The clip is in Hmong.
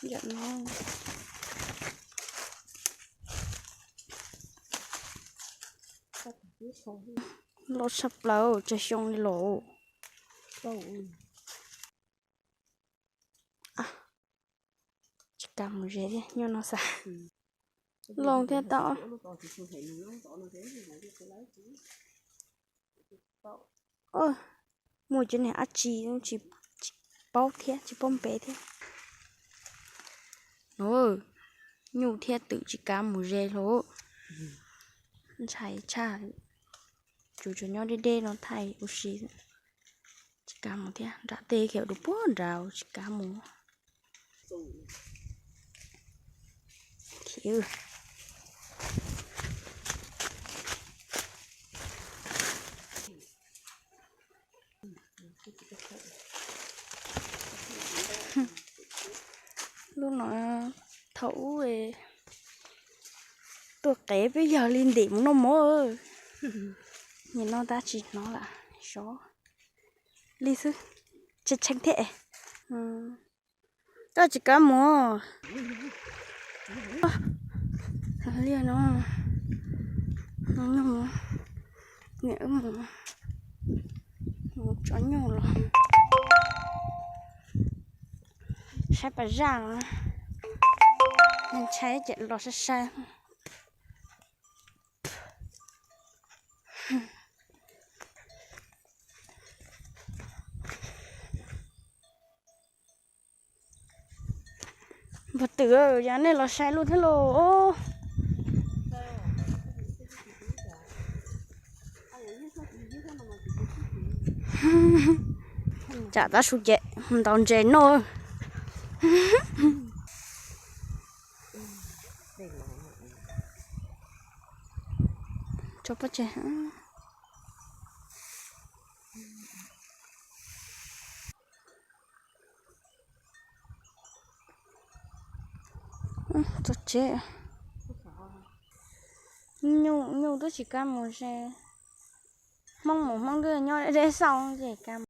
Yam no loj tshaj plaws, tsawg xyoo li los. Tsis kav mus ze thiab, nyob no xav loo thiab tau. Muaj cov niag dab tsi tsis paub thiab, tsis paub npe thiab. Nyuj thiab twm tsis kav mus ze lawm. Ntshai tshaj, tsuas tsuas nyob deb deb no thaij ua si. Tsis kav mus thiab, nram tej khiav dua puag nrad tsis kav mus. Lub no thaum ub tuaj qev peb yawg li ntim mus noj mov. Nim no tab tsis hnov lawm, sov li xwb, tshee tshee thiab. Koj tsis kav mus. Liaj no, no nyuj, niam wb mus, mus tso nyuj los. Saib pas zaj no, ntshai ces los sai sai. Npawg Twm, yog nej los sai lub thiab lauj. Tsam tav su ces ntaus ntses noj. Tso pov tseg. Txog tsev. Nyuj, nyuj twb tsis kam mus ze. Hmoob mus Hmoob twb nyob deb xauj ces kam.